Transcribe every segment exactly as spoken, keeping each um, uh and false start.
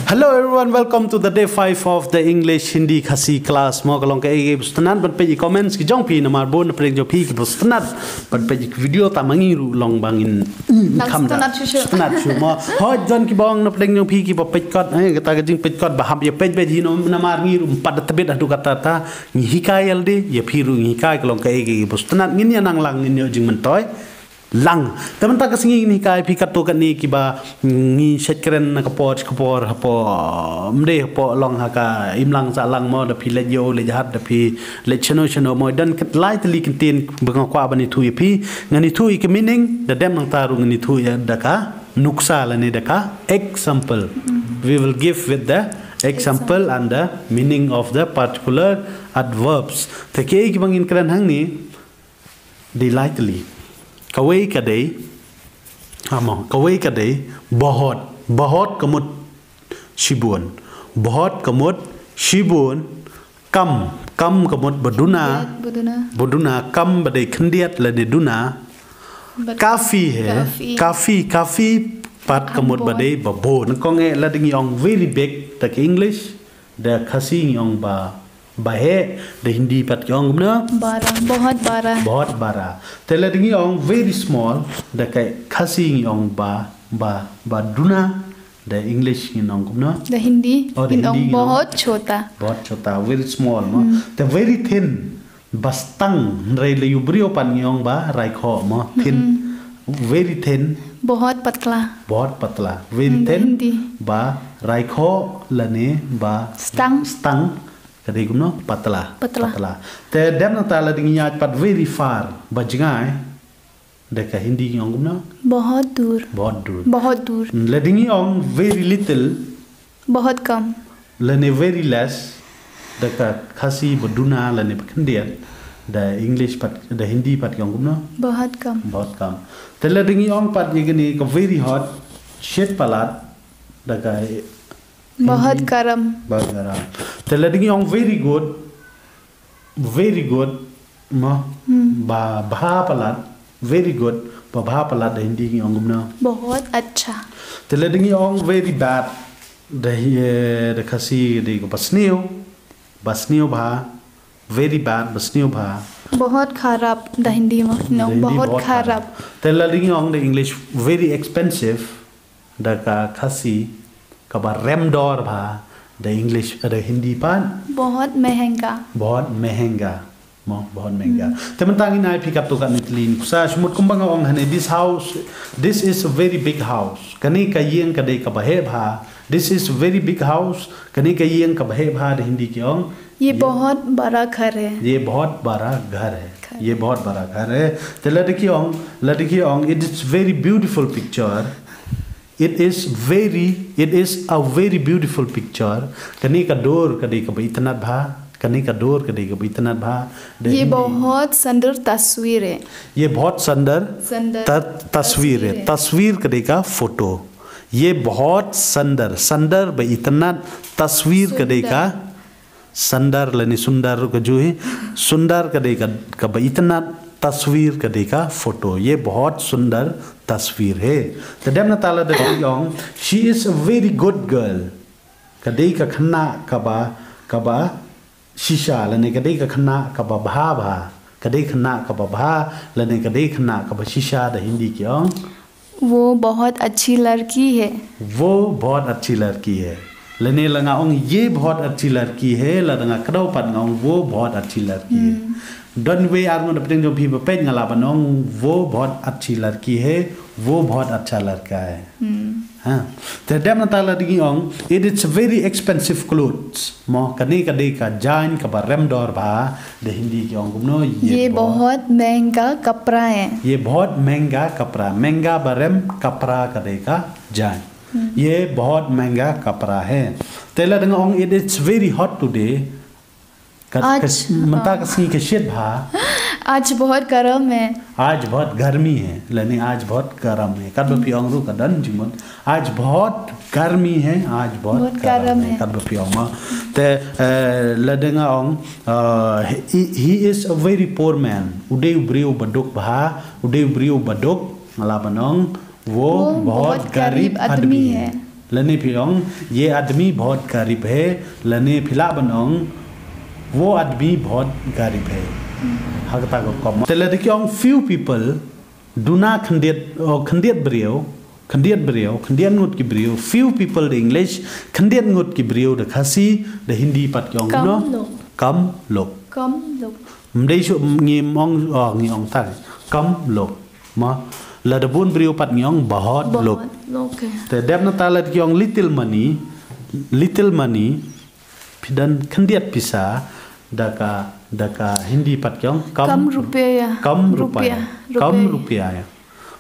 Hello everyone, welcome to the day five of the English Hindi Khasi class. Mo ka long kaei kaei ba sngewtynnat ban peit ïa ki comments ki jong phi, namar bun na pdeng jong phi kiba sngewtynnat ban peit ïa ki video, tang ma ngi ruh long ba ngin, mm, kham da sngewtynnat shuh shuh. Sngewtynnat shuh mo. Hooid, don kiba ong na pdeng jong phi kiba peit kot, eh, kata ka jingpeit kot ba hap ïa peit beit hi, namar ngi ruh ym pat da tbit haduh katta katta. Ngi hikai ïa lade, ïa phi ruh ngi hikai, ka long kaei kaei ba sngewtynnat, ngin ïa nang lang, ngin ïoh jingmyntoi lang. Te mynta ka sngi ngin hikai ïa phi katto katne kiba ngi shait kren na ka por sha ka por, hapoh, ym dei hapoh long ha ka imlang sahlang mo, da phi leit ïew leit hat, da phi leit shano shano mo. Don lai tylli ki ktien ba nga kwah ban ïathuh ïa phi. Ngan ïathuh ïa ka meaning, da dep nangta ruh ngan ïathuh ïa da ka nuksa lane da ka example. We will give with the example and the meaning of the particular adverbs. Te kiei kiba ngin kren hangne, dei lai tylli. Kawei ka dei, ah mo, kawei ka dei bahut. Bahut ka mut shibun. Bahut ka mut shibun. Kam, kam ka mut ba duna. Khyndiat, ba duna. Ba duna, kam ba dei khyndiat lane duna. Kafi hai. Kafi. Kafi, kafi pat ka mut ba dei ba bun. Nyngkong eh, lada ngi ong very big da ka English, da Khasi ngi ong ba, ba heh, da Hindi pat ki ong kumno? Bara, bahut bara. Bahut bara. Te lada ngi ong very small, da ka Khasi ngi ong ba, ba, ba duna, da English ngin ong kumno? Da Hindi ngin ong bahut chota. Bahut chota, very small mo. Te very thin, ba stang, hynrei la ïa u briew pat ngi ong ba raikhoh mo, thin. Very thin. Bahut patla. Bahut patla. Very thin, ba raikhoh lane ba stang. Stang. Ka dei kumno? Patla. Patla. Patla. Te dep nangta lada ngi ïaid pat very far, ba jngai, da ka Hindi ngi ong kumno? Bahut dur. Bahut dur. Bahut dur. Lada ngi ong very little. Bahut kam. Lane very less, da ka Khasi ba duna lane ba khyndiat, da English pat, da Hindi pat ki ong kumno? Bahut kam. Bahut kam. Te lada ngi ong pat ïa kane ka very hot, shit palat, da ka Bahut garam. Bahut garam. Te lada ngi ong very good, very good, mo, ba bha palat, very good, ba bha palat da Hindi ngi ong kumno? Bahut acha. Te lada ngi ong very bad, da hi, eh, da Khasi dei ka ba sniew, ba sniew bha, very bad, ba sniew bha. Bahut kharab, da Hindi mo, ngi ong bahut kharab. Te lada ngi ong da English very expensive, da ka Khasi, kaba rem dor bha, da English, da Hindi pat? Bahut mehenga. Bahut mehenga. Mo, bahut mehenga. Te mynta ngin ai phi katto katne tylli ki nuksa, shu mut kumba nga ong hangne, this house, this is a very big house. Kane ka ïing ka dei kaba heh bha. This is a very big house. Kane ka ïing kaba heh bha, da Hindi ki ong? ये बहुत बड़ा घर है। ये बहुत बड़ा घर है। ये बहुत बड़ा घर है। Te lada ki ong, lada ki ong, it is very beautiful picture. It is very, it is a very beautiful picture. Kane ka dur ka dei kaba itynnad bha. Kane ka dur ka dei kaba itynnad bha. ये बहुत सुंदर तस्वीर है। ये बहुत सुंदर तस्वीर है। तस्वीर का देखा फोटो। ये बहुत सुंदर, सुंदर ba itynnad, तस्वीर का देखा सुंदर lane सुंदर ka ju hi, सुंदर ka dei ka, kaba itynnad, तस्वीर ka dei ka photo. ये बहुत सुंदर तस्वीर है. Te dep na tala da dei ong, she is a very good girl. Ka dei ka khynnah kaba, kaba shisha, lane ka dei ka khynnah kaba bha bha. Ka dei khynnah kaba bha, lane ka dei khynnah kaba shisha, da Hindi ki ong, वो बहुत अच्छी लड़की है। वो बहुत अच्छी लड़की है. Lane la nga ong ये बहुत अच्छी लड़की है, lada nga kdew pat nga ong वो बहुत अच्छी लड़की है. Don wei ar ngut da pdeng jong phi ba peit nga lah ban ong वो बहुत अच्छी लड़की है, वो बहुत अच्छा लड़का है. Ha. Te dep na tala da ngi ong, it is very expensive clothes. Mo, kane ka dei ka jaiñ kaba rem dor bha, da Hindi ki ong kumno, ये बहुत महंगा कपड़ा है। ये बहुत महंगा कपड़ा. Mahanga ba rem, कपड़ा ka dei ka jaiñ. ये बहुत महंगा कपड़ा है. Te lada nga ong it, it's very hot today. Ka, ka, mynta ka sngi ka shit bha. आज बहुत गर्म है। आज बहुत गर्मी है. Lane आज बहुत गर्म है. Katba phi ong ruh ka don jingmut. आज बहुत गर्मी है, आज बहुत गर्म है. Katba phi ong ma. Te, eh, lada nga ong, eh, he, he is a very poor man. U dei u briew ba duk bha, u dei u briew ba duk, nga lah ban ong, वो बहुत गरीब आदमी है. Lane phi ong, ye aadmi bahut garib hai, lane phi lah ban ong, wo aadmi bahut garib hai. Ha kata ka rukom. Te lada ki ong few people, duna khyndiat, oh, khyndiat briew, khyndiat briew, khyndiat ngut ki briew, few people da English, khyndiat ngut ki briew da Khasi, da Hindi pat ki ong, kam no? Lok. Kam lok. Kam lok. Mdei shu ngi ong, oh, ngi ong ta. Kam lok. Ma, lada bun briew pat ngi ong bahut lok. Bahut lok, eh. Te dep na ta lada ki ong little money, little money, phi don khyndiat pisa, da ka, da ka Hindi pat ki ong kam, kam rupiah. Kam rupiah. Rupiah. Kam rupiah.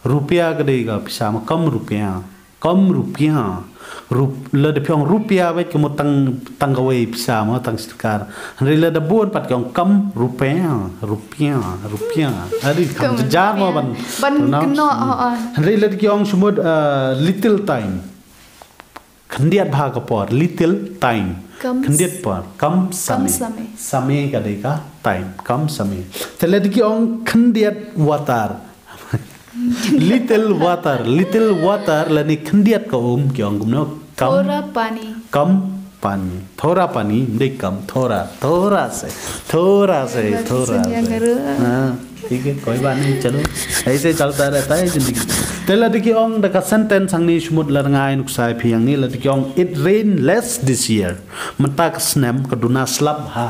Rupiah ka dei ka pisa ma kam rupiah. Kam rupiah. Rup-, lada phi ong rupiah bad ka mut tang, tang kawei pisa ma tang sitar. Hynrei lada bun pat ki ong kam rupiah, rupiah, rupiah. Aduh, kam jynjar ma ban, ban pronounce. Kynnoh, oh, oh. Hynrei lada ki ong shu mut, uh, little time. Khyndiat bha ka por, little time. Kam s- Khyndiat por, kam samay. Kam samay. Samay ka dei ka time, kam samay. Te lada ki ong khyndiat water. Little water, little water lane khyndiat ka um ki ong kumno? Kam. Thoda pani. Kam pani. Thoda pani, mdei kam, thoda. Thoda sa. Thoda sa, thoda sa. Sunya garu. Ha, theek hai, koi baat nahi, chalo. Aise chalta rehta hai zindagi. Te lada ki ong da ka sentence hangne shu mut lada ngai nuksa phi hangne lada ki ong it rain less this year. Mynta ka snem ka duna slap ha.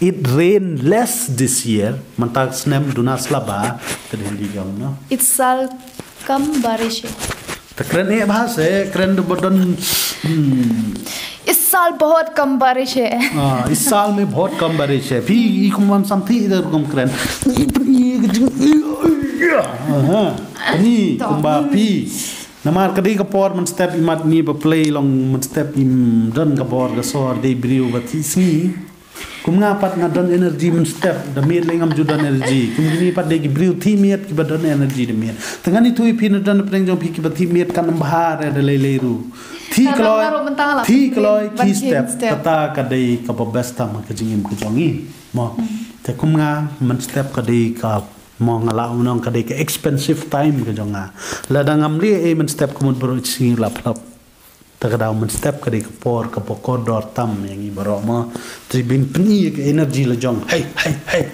It rain less this year. Mynta ka snem duna slap ha. Te da Hindi ki ong no? इस साल कम बारिश है। Te kren eh bha se, kren da ba don, hmm. इस साल बहुत कम बारिश है। Ah, इस साल में बहुत कम बारिश है। Phi i kum wan sam thi da rukom kren. Aha. Ni kumba phi. Namar ka dei ka por mynstep imat ni ba play long mynstep im don ka bor ka sor dei briew ba thi sngi. Kum nga pat nga don energy mynstep, da miet lei ngam ju don energy. Kum kine pat dei ki briew thih miet kiba don energy da miet. Te ngan ïathuh ïa phi na don pdeng jong phi kiba thih miet kan ym bha re da lei lei ruh. Thih kloi, thih kloi, thih step, kata ka dei kaba best tam ha ka jingim ka jong ngi. Mo. Te kum nga mynstep ka dei ka, mo, nga lah ban ong ka dei ka expensive time ka jong nga. Lada ngam leh ei mynstep ka mut baroh shi sngi la phlop. Te ka daw mynstep ka dei ka por kaba kordor tam ïa ngi baroh mo. Te ban pyni ïa ka energy la jong. Hey, hey, hey.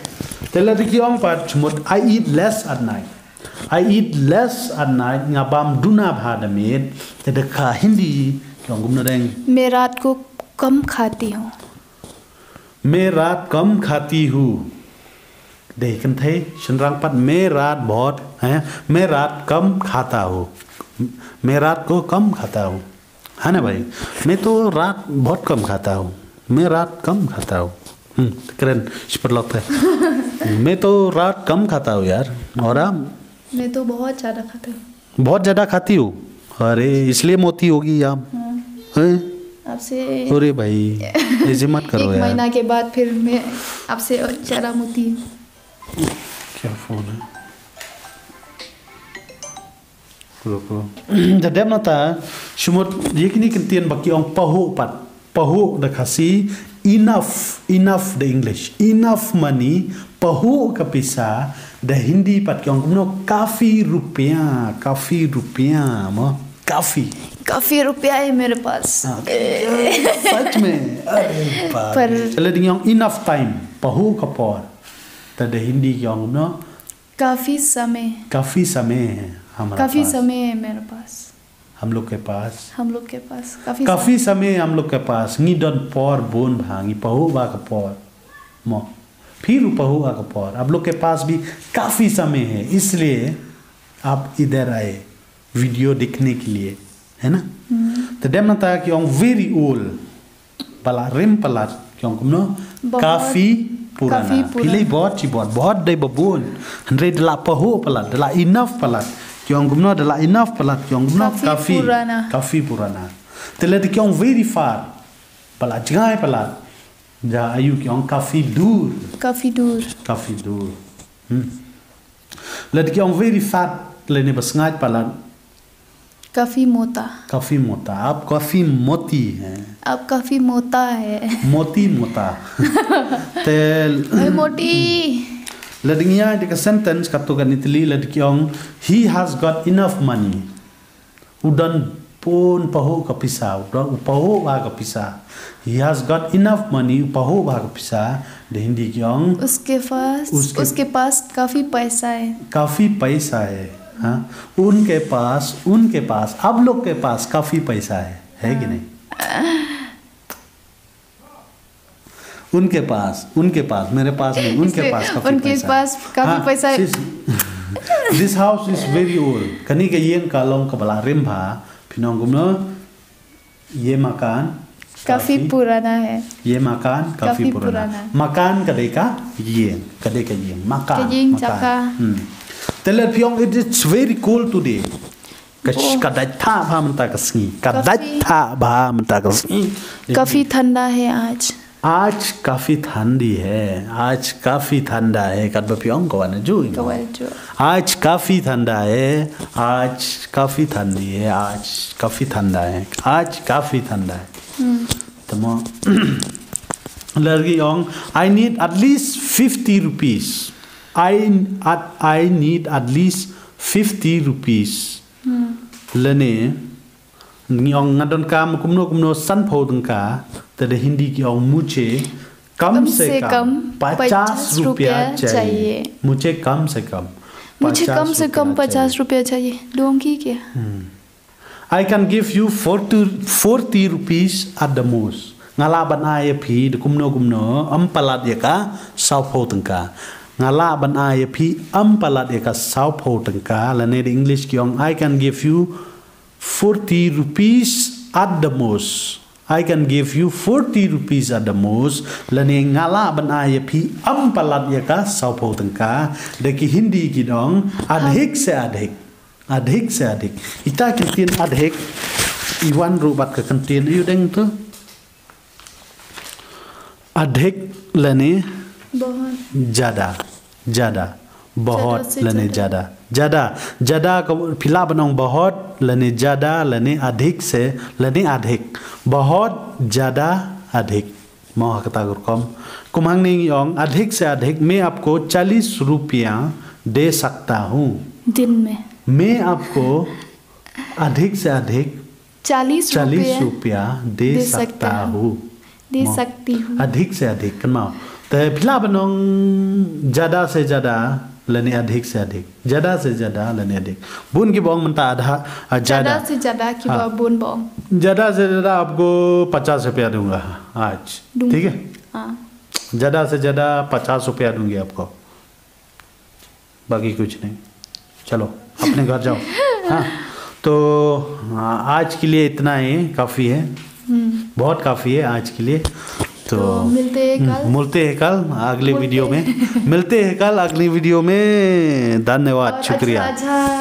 Te lada ki ong pat shu mut, I eat less at night. I eat less at night, nga bam duna bha da miet. Te da ka Hindi ki ong kumno deng? मैं रात को कम खाती हूँ। मैं रात कम खाती हूँ। Dei kynthei shynrang pat, मैं रात बहुत, हैं? मैं रात कम खाता हूँ। मैं रात को कम खाता हूँ। है ना भाई? मैं तो रात बहुत कम खाता हूँ। मैं रात कम खाता हूँ। Hmm, kren, shi paralok te. मैं तो रात कम खाता हूँ यार। और आप? मैं तो बहुत ज़्यादा खाता हूँ। बहुत ज़्यादा खाती हूँ। अरे, इसलिए मोटी होगी आप। हाँ। हैं? आपसे अरे भाई, ऐसे मत करो यार। एक महीना के बाद फिर मैं आपसे और ज़्यादा मोटी हूँ। क्या फोन है? रुको। Te dep na ta, shu mut ïa kine ki ktien ba ki ong pahuh pat. Pahuh da Khasi, enough, enough da English. Enough money, pahuh ka pisa, da Hindi pat ki ong kumno, काफी रुपया, काफी रुपया, mo, काफी। काफी रुपया है मेरे पास। हाँ, सच में, अरे बाप रे। Te lada ngi ong enough time, pahuh ka por. Te da Hindi ki ong kumno? काफी समय। काफी समय है हमारा पास। काफी समय है मेरे पास। हम लोग के पास। हम लोग के पास। काफी समय। काफी समय हम लोग के पास। Ngi don por bun bha, ngi pahuh bha ka por. Mo. Phi ruh pahuh bha ka por. आप लोग के पास भी काफी समय है, इसलिए आप इधर आए, video देखने के लिए, है ना? Hmm. Te dep na ta ki ong very old. Ba la rim palat, ki ong kumno? बहुत, काफी पुराना। काफी पुराना। Phi lei बहुत shi बहुत, बहुत dei ba bun. Hynrei da la pahuh palat, da la enough palat. Ki ong kumno, da la enough palat, ki ong kumno? काफी, काफी पुराना। काफी पुराना। Te lada ki ong very far, ba la jngai palat. Ja aïu ki ong काफी दूर। काफी दूर। काफी दूर। Hmm. Lada ki ong very fat, lane ba sngaid palat. काफी मोटा। काफी मोटा। आप काफी मोटी हैं। आप काफी मोटा है। मोटी मोटा। Te मैं मोटी। Lada ngi ïa da ka sentence katto katne tylli lada ki ong, he has got enough money. U don Un pahuh ka pisa, u pahuh bha ka pisa. He has got enough money, u pahuh bha ka pisa. Da Hindi ki ong, उसके पास उसके- उसके पास काफी पैसा है। काफी पैसा है. हाँ, उनके पास, उनके पास, आप लोग के पास काफी पैसा है, है कि नहीं? उनके पास, उनके पास, मेरे पास नहीं, उनके इसलिए पास काफी उनके पैसा पास है. काफी हाँ, पैसा है। sis, this house is very old. Kane ka ïing ka long kaba la rim bha, phi ong kumno? ये मकान काफी पुराना है। ये मकान काफी काफी पुराना. पुराना. मकान ka dei ka ïing, ka dei ka ïing. मकान, Ka ïing मकान. jaka. Hmm. Te lada phi ong, it is very cold today. Ka, Oh. ka dait thah bha mynta ka sngi. Ka काफी- dait thah bha mynta ka sngi. काफी ठंडा है आज। आज काफी ठंडी है. आज काफी ठंडा है. Katba phi ong ka wan ju. Ka wan ju. आज काफी ठंडा है. आज काफी ठंडी है. आज काफी ठंडा है. आज काफी ठंडा है. Hmm. Te mo, lada ngi ong, I need at least fifty rupees. I, at, I need at least fifty rupees. Hmm. Lane, ngi ong nga donkam kumno kumno sanphew tyngka, te da Hindi ki ong, मुझे कम से कम पचास रुपया चाहिए. मुझे कम से कम मुझे कम से कम पचास रुपया चाहिए. दूंगी क्या? Hmm. I can give you forty, forty rupees at the most. Nga lah ban ai ïa phi da kumno kumno, ym palat ïa ka sawphew tyngka. Nga lah ban ai ïa phi ym palat ïa ka sawphew tyngka. Lane da English ki ong, I can give you forty rupees at the most. I can give you forty rupees at the most. Lane nga lah ban ai ïa phi ym palat ïa ka sawphew tyngka. Da ki Hindi ki ong, अधिक से अधिक. अधिक से अधिक. Ita ki ktien अधिक, i wan ruh bad ka ktien, ïa u deng tu. अधिक lane बहुत. ज्यादा. ज्यादा. बहुत ज्यादा से lane ज्यादा. ज्यादा. ज्यादा. ज्यादा ka phi lah ban ong बहुत lane ज्यादा lane अधिक से lane अधिक. बहुत ज्यादा अधिक. Mo ha kata ka rukom. Kum hangne ngi ong, अधिक से अधिक मैं आपको चालीस रुपया दे सकता हूँ. दिन में. मैं आपको अधिक से अधिक चालीस चालीस रुपया रुपया दे दे सकता सकता हूँ. दे Mo. सकती हूँ. अधिक से अधिक, kynmaw. Te phi lah ban ong ज्यादा से ज्यादा lane अधिक से अधिक. ज्यादा से ज्यादा lane अधिक. Bun kiba ong mynta adha, ah, ज्यादा ज्यादा. से ज्यादा की हाँ. बात बोल बा. ज्यादा से ज्यादा आपको पचास रुपया दूंगा आज. दूंगा. ठीक है? हाँ. ज्यादा से ज्यादा पचास रुपया दूंगी आपको, बाकी कुछ नहीं. चलो, अपने घर जाओ. हाँ, तो, हाँ, आज के लिए इतना ही काफी है. हम्म. बहुत काफी है आज के लिए. तो, तो मिलते हैं कल. हम्म, मिलते हैं कल अगले मिलते वीडियो हैं. में. मिलते हैं कल अगली वीडियो में. धन्यवाद, और शुक्रिया. अच्छा, अच्छा.